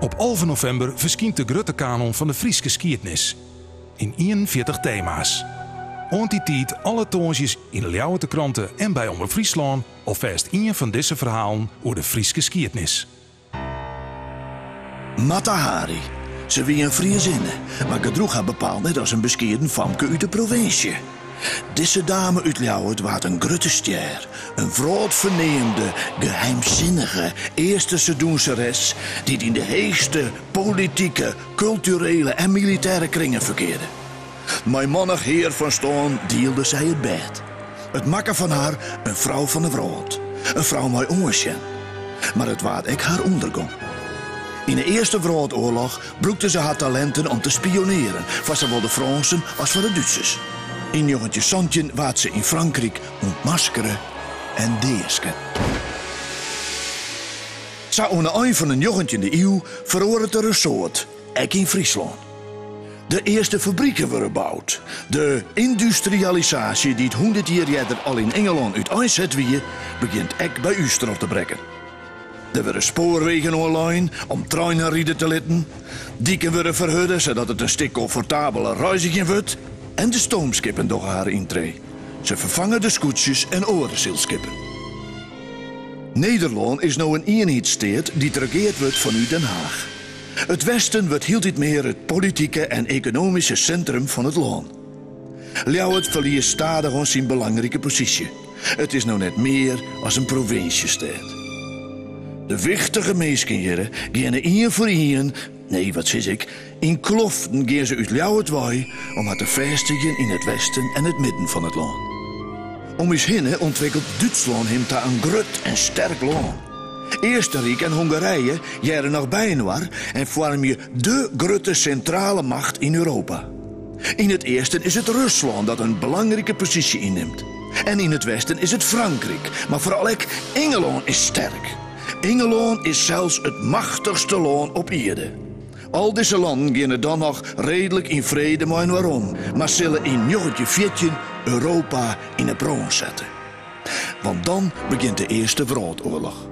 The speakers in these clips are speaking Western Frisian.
Op 11 novimber ferskynt de grutte kanon fan de Fryske skiednis yn 41 tema's. Oant dy tiid alle tongersdeis yn de Ljouwerter Krante en by Omrop Fryslân alfêst ien fan dizze ferhalen oer de Fryske skiednis. Mata Hari. Se wie in Friezinne, mar gedroech har bepaald net as in beskieden famke út de provinsje. Dizze dame út Ljouwert waard in grutte stjer, in wrâldferneamde, geheimsinnige Easterse dûnseres dy't yn de heechste politike, kulturele en militêre kringen ferkearde. Mei mannich hear fan stân dielde sy it bêd. It makke fan har in frou fan de wrâld, in frou mei oansjen. Mar it waard ek har ûndergong. Yn 'e Earste Wrâldoarloch brûkte se har talinten om te spionearen foar sawol de Frânsen as foar de Dútsers. Yn 1917 waard se yn Frankryk ûntmaskere en deasketten. Sa oan 'e ein fan 'e njoggentjinde iuw feroaret der in soad, ek yn Fryslân. De earste fabriken wurde boud. De yndustrialisaasje dy't hûndert jier earder al yn Ingelân úteinset wie, begjint ek by ús troch te brekken. Der wurde spoarwegen oanlein om treinen ride te litten, diken wurde ferhurde sadat it in stik komfortabeler reizgjen wurdt en de stoomskippen dogge har yntree. Se ferfange de skûtsjes en oare sylskippen. Nederlân is no in ienheidssteat dy't regeard wurdt fanút Den Haach. It Westen wurdt hieltyd mear it politike en ekonomyske sintrum fan it lân. Ljouwert ferliest stadichoan syn belangrike posysje. It is no net mear as in provinsjestêd. De wichtige minsken hjirre geane ien foar ien, nee wat sis ik, yn kloften gean se út Ljouwert wei om har te fêstigjen yn it westen en it midden fan it lân. Om ús hinne ûntwikkelt Dútslân him ta in grut en sterk lân. Eastenryk en Hongarije hearre noch byinoar en foarmje dé grutte sintrale macht yn Europa. Yn it easten is it Ruslân dat in belangrike posysje ynnimt. En yn it westen is it Frankryk, mar foaral ek Ingelân is sterk. Ingelân is sels it machtichste lân op ierde. Al dizze lannen geane dan noch reedlik yn frede mei-inoar om, mar sille yn 1914 Europa yn 'e brân sette. Want dan begjint de Earste Wrâldoarloch.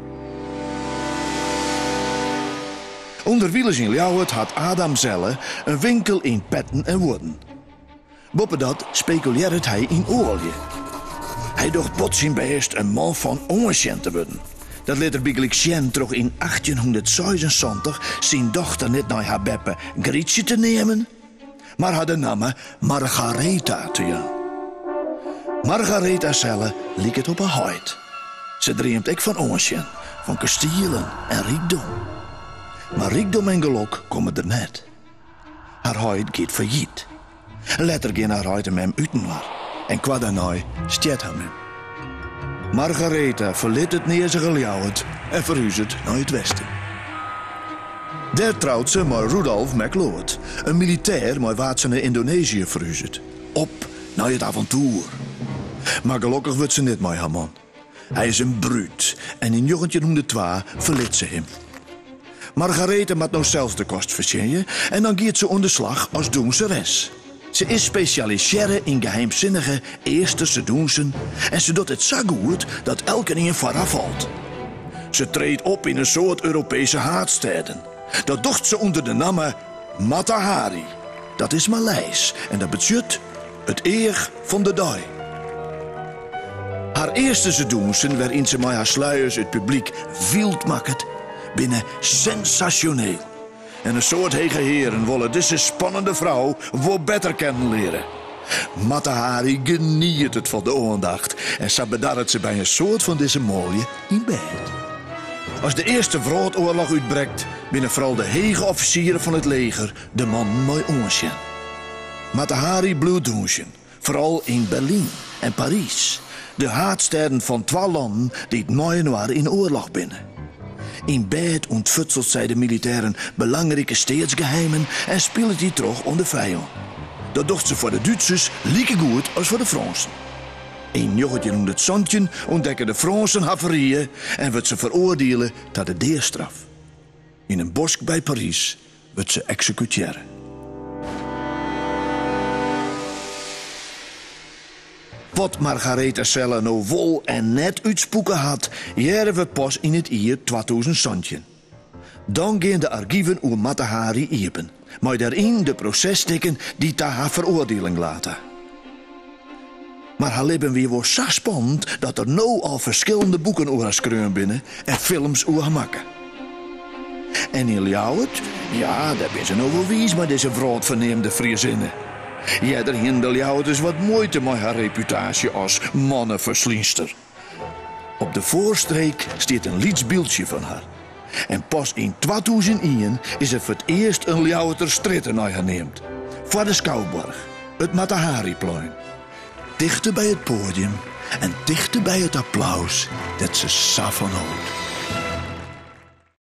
Underwilens yn Ljouwert hat Adam Zelle in winkel yn petten en huodden. Boppedat spekulearret hy yn oalje. Hy docht bot syn bêst in man fan oansjen te wurden. Dat lit er bygelyks sjen troch yn 1876 syn dochter net nei har beppe Grytsje te neamen, mar har de namme Margaretha te jaan. Margaretha Zelle liket op har heit. Se dreamt ek fan oansjen, fan kastielen en rykdom. Mar rykdom en gelok komme der net. Har heit giet fallyt. Letter gean har heit en mem útinoar en koart dêrnei stjert har mem. Margaretha ferlit it nearzige Ljouwert en ferhuzet nei it westen. Dêr trout se mei Rudolf MacLeod, in militêr mei wa't se nei Yndonezië ferhuzet. Op nei it avontoer! Mar gelokkich wurdt se net mei har man. Hy is in brút en yn 1902 ferlit se him. Margaretha moat no sels de kost fertsjinje en dan giet se oan de slach as dûnseres. Se is spesjalisearre yn geheimsinnige Easterse dûnsen en se docht it sa goed dat elkenien foar har falt. Se treedt op yn in soad Europeeske haadstêden. Dat docht se ûnder de namme Mata Hari. Dat is Maleis en dat betsjut it each fan de dei. Har Easterse dûnsen, wêryn't se mei har sluiers it publyk wyld makket, binne sensasjoneel. En in soad hege hearen wolle dizze spannende frou wol better kennen leare. Mata Hari genietet fan de oandacht en sa bedarret se by in soad fan dizze manlju yn bêd. As de Earste Wrâldoarloch útbrekt, binne foaral de hege offisieren fan it leger de mannen mei oansjen. Mata Hari bliuwt dûnsjen, foaral yn Berlyn en Parys, de haadstêden fan twa lannen dy't mei-inoar yn oarloch binne. Yn bêd ûntfutselt sy de militêren belangrike steatsgeheimen en spilet dy troch oan de fijân. Dat docht se foar de Dútsers likegoed as foar de Frânsen. Yn 1917 ûntdekke de Frânsen har ferrie en wurdt se feroardiele ta de deastraf. Yn in bosk by Parys wurdt se eksekutearre. Wat Margaretha Zelle no wol en net útspoeke hat, hearre we pas yn it jier 2017. Dan gean de argiven oer Mata Hari iepen, mei dêryn de prosesstikken dy't ta har feroardieling late. Mar har libben wie wol sa spannend dat der no al ferskillende boeken oer har skreaun binne en films oer har makke. En yn Ljouwert, ja, dêr binne se no wol wiis mei dizze wrâldferneamde Friezinne. Earder hiene de Ljouwerters wat muoite mei har reputaasje as manneferslynster. Op de Voorstreek stiet in lyts byldsje fan har. En pas yn 2001 is der foar it earst in Ljouwerter strjitte nei har neamd. Foar de Skouboarch, it Mata Hariplein. Tichter by it poadium en tichter by it applaus dêr't se sa fan hold.